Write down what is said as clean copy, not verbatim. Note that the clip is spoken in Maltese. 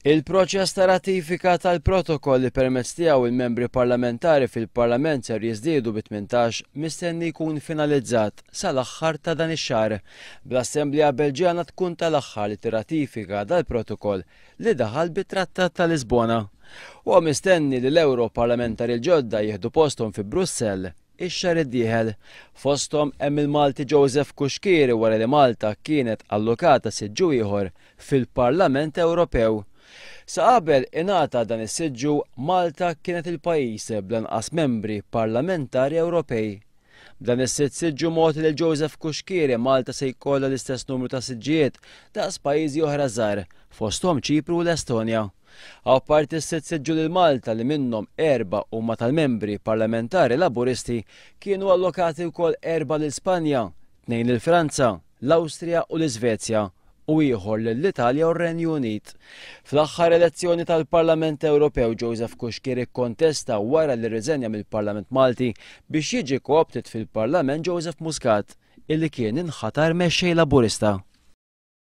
Il-proċess ta' ratifika tal-protokoll li permezz tiegħu il-membri parlamentari fil-Parlament ser jiżdiedu bi 18 mistenni jkun finalizzat sal-aħħar ta' dan ix-xahar. Bl-Assemblea Belġjana tkun tal-aħħar li tirratifika dal-protokoll li daħal bit-Trattat ta' Lisbona. Huwa mistenni li l-Ewro Parlamentari l-ġodda jieħdu posthom fi Brussell ix-xahar id-dieħel. Fosthom hemm il-Malti Joseph Cuschieri wara li Malta kienet allokata siġġu ieħor fil-Parlament Ewropew. Sa qabel ingħata dan is-siġġu, Malta kienet il-pajjiż bl-anqas membri parlamentari Ewropej. B'dan is-sitt siġġu mogħti lil Joseph Cuschieri, Malta se jkollha l-istess numru ta' siġġijiet daqs pajjiżi oħra żgħar, fosthom Ċipru u l-Estonja. Apparti s-sitt siġġu lil Malta li minnhom erbgħa huma tal-membri parlamentari Laburisti, kienu allokati wkoll erbgħa lil Spanja, tnejn lil Franza, l-Awstrija u l-Iżvezja u ieħor lill-Italja u r-Renju Unit. Fl-aħħar elezzjoni tal-Parlament Ewropew Joseph Cuschieri kkontesta wara li rriżenja mill-Parlament Malti biex jiġi co-opted fil-Parlament Joseph Muscat illi kien inħatar mexxej Laburista.